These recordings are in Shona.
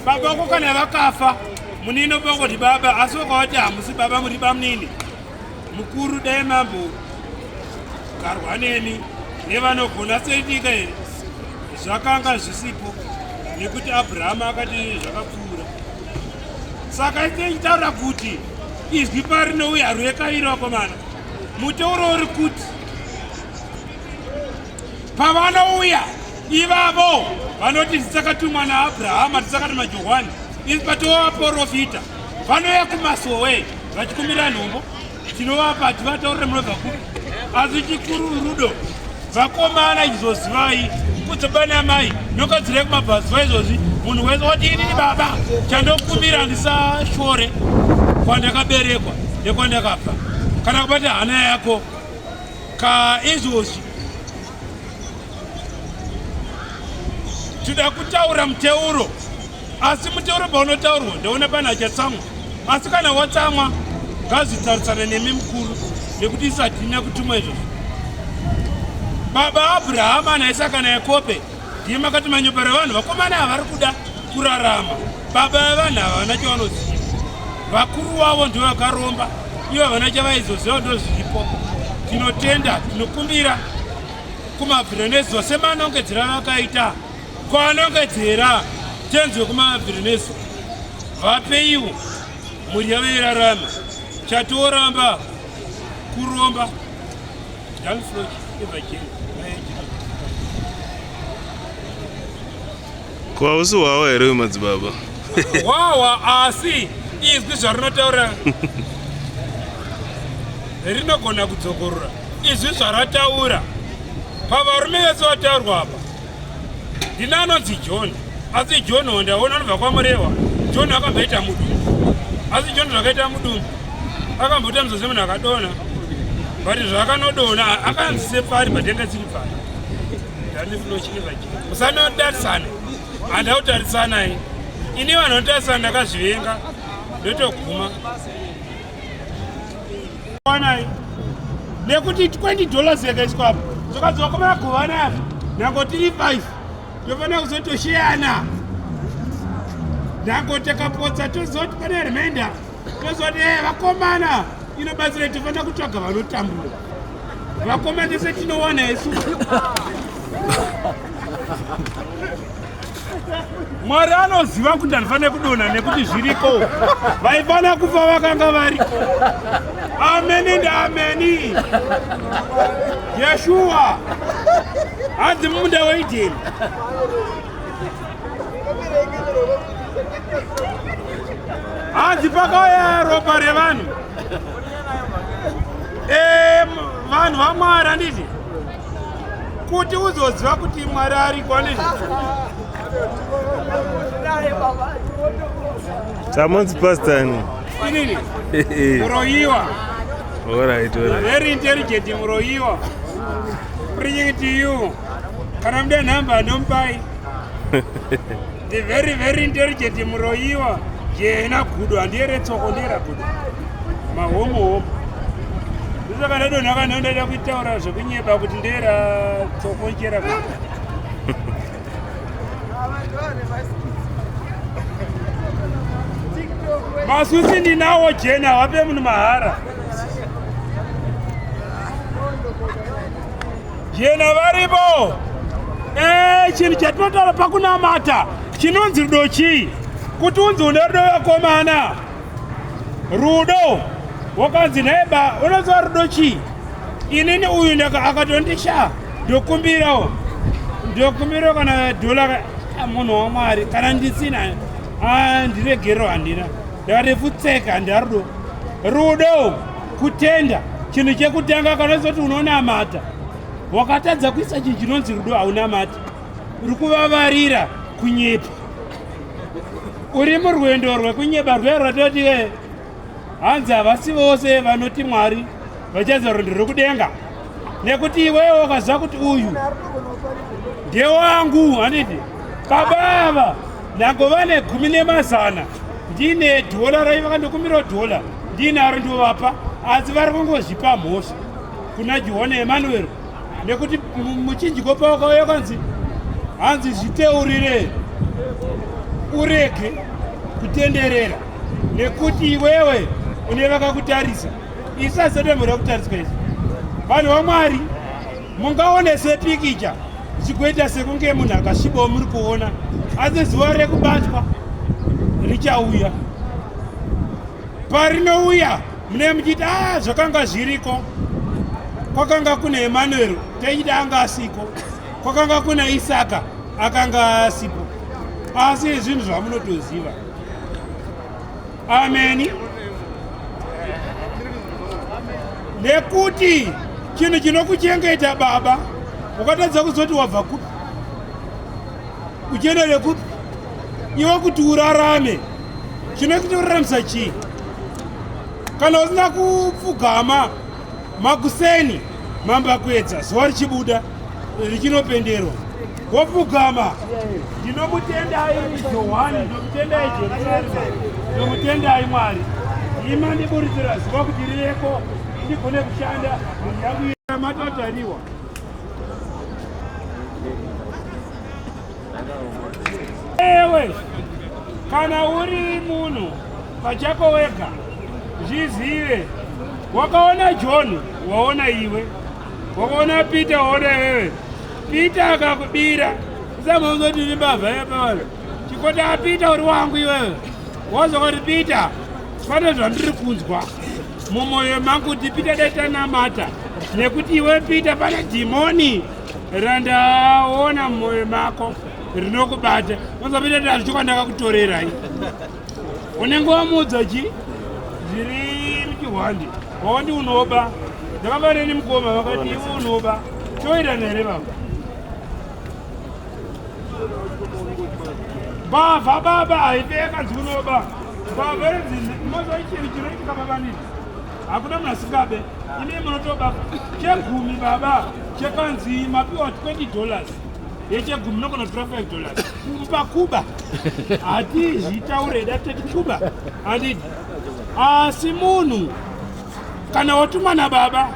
Baba vako kana vakafa munini obongoti baba, asi wakavati hamusi baba, muri bamunini mukuru. Dai mambo garwa nemi nevanogona seitika here? Zvakanga zvisipo nekuti Abrahama akati zvakapfuura. Saka ichitaura kuti izwi parinouya rwekairi vakomana, muteuro uri kuti pavanouya ivavo vanoti tisakatumwa naAbrahama, tisakatumwa Johani, isi patovaprofita vanouya kumasowe vachikumbira nhombo, tinovapa, tivataurire munobva kupi. Asi chikuru rudo vakomana, izozivai kudzoba namai nokadzirei kumabhazuva izvozvi. Munhu wese wati inini baba chandokumbira ndisashore kwandakaberekwa nekwandakabva, kana kubata hana yako ka izvozvi. Toda kutaura muteuro, asi muteuro paunotaurwa ndaona pane achatsamwa, asi kana watsamwa ngazvitarisane nemi mukuru, nekuti isu hatina kutumwa izvozvo. Baba Abrahama naIsaka naYakobe ndiye makati manyopa revanhu vakomana ava vari kuda kurarama. Baba vevanhu ava havana chavanoziva, vakuru vavo ndivo vakaromba, ivo havana chavaizoziva, ndo zviripo. Tinotenda, tinokumbira kumabviro nezuva semanongedzera vakaita kwanongedzera tenzi wekumabviro nezuva, vapeiwo mhuri yavo irarame. Chatoramba kuromba. Ko hausi hwawa here uyu madzibaba? Hwawa, asi izwi zvarinotaura rinogona kudzokorora izwi zvarataura. Pavarume vese vataurwa apa ndina anonzi John, asi John wandaona anobva kwaMurewa. John akamboita mudumbu, asi John zvakaita mudumbu akamboita muzoze munhu akadonha, but zvaakanodonha akanzi separi patenga tsiri pari. Musanotarisana, handautarisanai ini, vanhu vanotarisana ndakazvivenga, ndotoguma wanai nekuti $20 yakaiswa apo, zvakanzi vakomana govana apa, nhango tiri 5 tofanira kuzotosheyana, nhango takapotsa tozoti pane remainder, tozoti e vakomana inobatsira, tofanira kutsvaga vanotambura. Vakomana tese tinowana isu. Mwari anoziva kuti handifanire kudonha nekuti zviriko, vaifanira kufa vakanga variko. Ameni ndaameni. Yeshuwa hanzi mumunda weIdheni hanzi pakauya ropa revanhu, vanhu vaMwari, handiti? Kuti uzoziva kuti Mwari ariko, handiti? Chamonzi pastor ni? Inini muroyiwa. All right. Very intelligent muroyiwa, preaching to you. Kana muda nhamba ndomupai. The very very intelligent muroyiwa, jena gudo, handiyere tsoko, ndiyera gudo mahomo homo. Ndosaka ndadonha kana ndaida kuitaura zvekunyeba kuti ndera tsoko nchera gudo. Masusi ndinawo jena, wape munhu mahara. Jena varipo. Chinhu chatinotaura pakunamata chinonzi rudo chii? Kuti unzi une rudo vakomana, rudo wakanzi naiba unoziva rudo chii? Inini uyu akatondisha, ndokumbirawo, ndokumbirawo kana dhola, munhu waMwari, kana ndisina ndiregero, handina. Ndakati futseka, handina rudo. Rudo kutenda, chinhu chekutanga. Kana uzoti unonamata wakatadza kuisa chinhu chinonzi rudo, haunamati, uri kuvavarira kunyepa, uri murwendo rwekunyeba rwuya rwatoti hanzi havasi vose vanoti Mwari vachaza rwendo rwekudenga, nekuti iwewe wakaziva kuti uyu ndewangu, handiti? Baba ava nyange vane gumi nemazana, ndine dhola rai, vakandokumbirawo dhola, ndinaro, ndovapa, asi vari kungozvipa mhosva kuna Johana Emanuel, nekuti muchinjiko pawakauya kanzi hanzi zviteurire. Urege kutenderera nekuti iwewe une vakakutarisa. Isu hatisati kutariswa izvi. Vanhu vaMwari, mungaone sepikicha zvigoita sekunge munhu akasvibawo muri kuona, asi zuva rekubatwa richauya. Parinouya mune muchiti a ah, zvakanga zviriko, kwakanga kuna Emanueri taichiti anga asiko, kwakanga kuna Isaka akanga asipo, asi zvinhu zvamunotoziva. Ameni. Nekuti chinhu chinokuchengeta baba, ukatadza kuzoti wabva kupi uchiendere kupi iwe kuti urarame, chinokuti uraramisa chii? Kana usina kupfugama makuseni mambakwedza zuva richibuda richinopenderwa, wopfugama, ndinomutendai Johani, ndinomutendai Jerusarema, ndinomutendai Mwari, ima ndiburitsira zuva kuti rireko ndigone kushanda mhuri yangu yamatotariwa. Ewe kana uri munhu pachako wega, zvizive. Wakaona John, waona iwe. Wakaona Peter, waona iwewe. Peter akakubira, usamuzoti uri mbavha yepavanhu. Chikoti aPeter uri wangu iwewe. Wazwa kuti Peter, pane zvandiri kunzwa mumwoyo mangu kuti Peter dai tanamata, nekuti iwe Peter pane dhimoni randaona mumwoyo mako rinokubata. Wanzwa Peter, ndazvichokwa ndakakutorerai. Unenge wamuudza chi zviri muchihwandi, wawandi unoba. Ndakamba neni mukoma vakati iwe unoba, toirana here baba? Mbavha baba haife yakanzi unoba. Mbavha inonzi moza chinhu chinoitika baba nini? Hakuna munhu asingabe. Imi munotoba chegumi baba, chekanzi mapiwa $20 yechegumi, munogona kutora $5 kuba kuba. Hatizvitaure dateti kuba handidi. Asi munhu kana watumwa nababa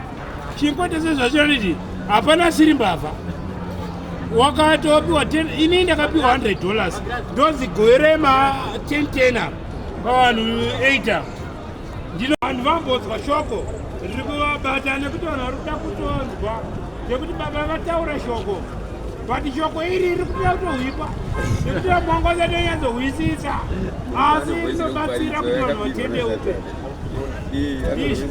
chingoite sezvachinoniti, hapana siri mbavha. Wakatopiwa, ini ndakapiwa $100, ndonzi goverei ma 10 10 pavanhu 8. Ndino vanhu vambonzwa shoko riri kuvabata, nekuti vanhu vari kuda kutonzwa nekuti baba vataura shoko, but shoko iri riri kutoda kutohwikwa nekuti vamwe vanga vasatonyatsohwisisa, asi rinobatsira kuti vanhu vatendeuke. Izvi.